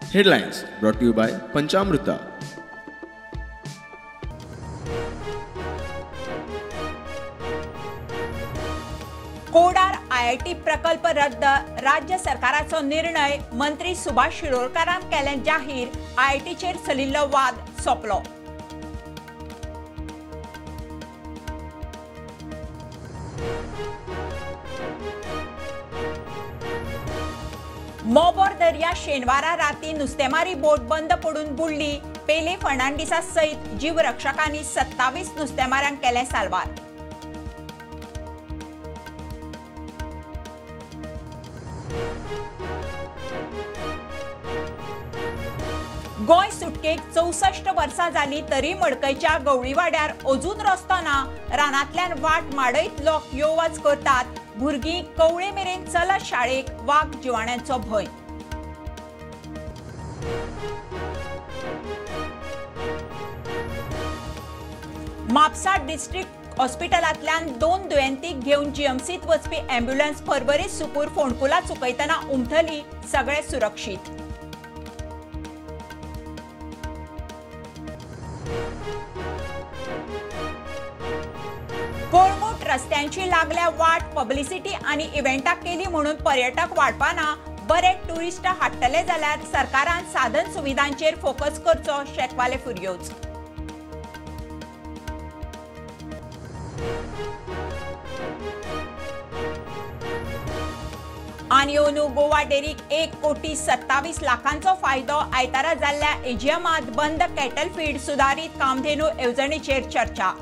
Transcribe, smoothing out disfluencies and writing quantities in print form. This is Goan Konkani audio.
Headlines brought to you by Panchamruta. Kodar IIT प्रकल्प रद्द, राज्य सरकाराचो निर्णय मंत्री सुभाष शिरोडकारान केलें जाहीर. आयआयटीचेर चलिल्लो वाद सोंपलो. मोबोर दर्या शेनवारा राती नुस्तेमारी बोट बंद पडून बुडली. पेले फर्नांडिसा सयत जीवरक्षकांनी 27 नुस्तेमाऱ्यांक केलें साल्वार. गोंय सुटकेक 64 वर्सां जाली तरी मडकयच्या गवळीवाड्यार अजून रस्तो ना. रानांतल्यान वाट माडयत लोक यो वच करतात. भुरगीं कवळे मेरेन चलत शाळेक, वाग जिवाण्यांचो भंय. म्हापसा डिस्ट्रिक्ट हॉस्पिटलांतल्यान 2 दुयेंतीक घेवन जीएमसीत वचपी ॲम्ब्युलन्स फरवरी सुकूर फोंडकुलां चुकयतना उमथली. सगळे सुरक्षीत. कळंगूट रस्त्यांची लागल्या वाट. पब्लिसिटी आनी इव्हेंटां केली म्हणून पर्यटक वाडपाना. बरे ट्युरिस्ट हाडटले जाल्यार सरकारान साधन सुविधांचेर फोकस करचो, शेकवाले फुर्योज. आनी अंदू गोवा डेरीक 1,27,00,000 फायदो. आयतारा जाल्ल्या एजीएमांत बंद कॅटल फीड सुदारीत कामधेनू येवजणेचेर चर्चा.